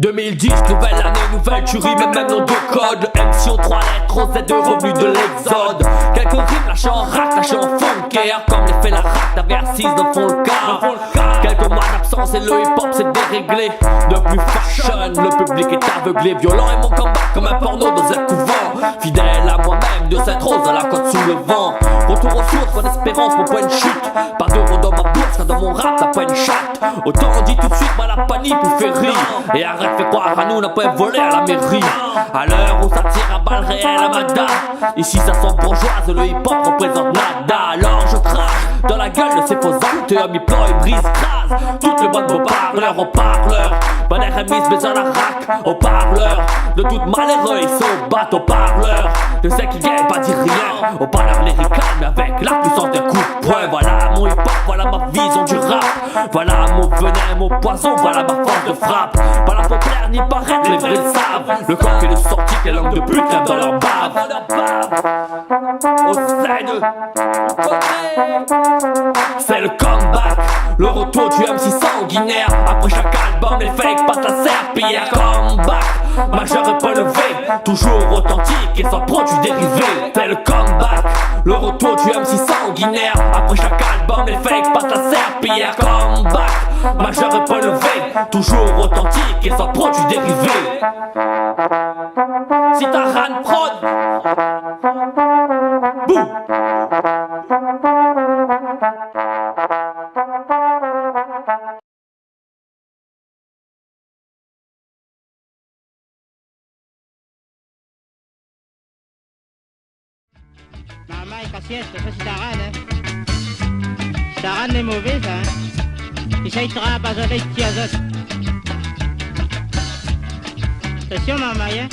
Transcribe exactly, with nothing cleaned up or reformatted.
Deux mille dix, nouvelle année, nouvelle tuerie, même, même nom de code. Le M C en trois lettres, O Z deux, revenu de l'exode. Quelques rimes lâchées en rap, lâchées en fond de guerre, comme les faits la rate, t'avais assise dans le fond le car. Quelques mois d'absence et le hip-hop s'est déréglé. Depuis fashion, le public est aveuglé. Violent est mon combat comme un porno dans un couvent. Fidèle à moi-même, de Sainte-Rose à la Côte-sous-le-Vent. Retour aux sources, bonne espérance, mon point de chute. Pas d'euro dans ma bourse, car dans mon rap, t'as pas une chatte. Autant on dit tout de suite, moin la panique pou fé rir. Et arrête fé croire à nous, n'a pas volé à la mairie. À l'heure où ça tire à balles réelles à Mada, ici ça sent bourgeoise, le hip-hop représente nada. Alors je crache dans la gueule de ces faux acteurs, mi plan et brise, crase toute le bande beau parleur, au parleur. Pas d'R M I, besoin la rac, au parleur. De tout malheureux, ils se battent au parleur. De ceux qui gagnent, pas dit rien. Au parleur lyrical, mais avec la puissance d'un coup de poing. Voilà mon hip-hop, voilà ma vision du rap. Voilà mon venin, mon poison, voilà ma force de frappe. Pas la populaire, ni paraître, les vrais le savent. Le coq et le sorti, quelle langue de pute, rêve dans leur bave. Au sein de C'est le comeback, le retour du M C sanguinaire. Après chaque album, les fakes passent la serpillière. Comeback, majeur et point levé. Toujours authentique et sans produit dérivé. C'est le comeback, le retour du M C sanguinaire. Après chaque album, les fakes passent la serpillière. Comeback, majeur et point levé. Toujours authentique et sans produit dérivé. Citaran Prod. Boum. Marmay, kasièt, sa sé Citaran, hein. Citaran lé mové, sa, hein. Li sa i trap azot, la i tir azot. Atansion, marmay, hein.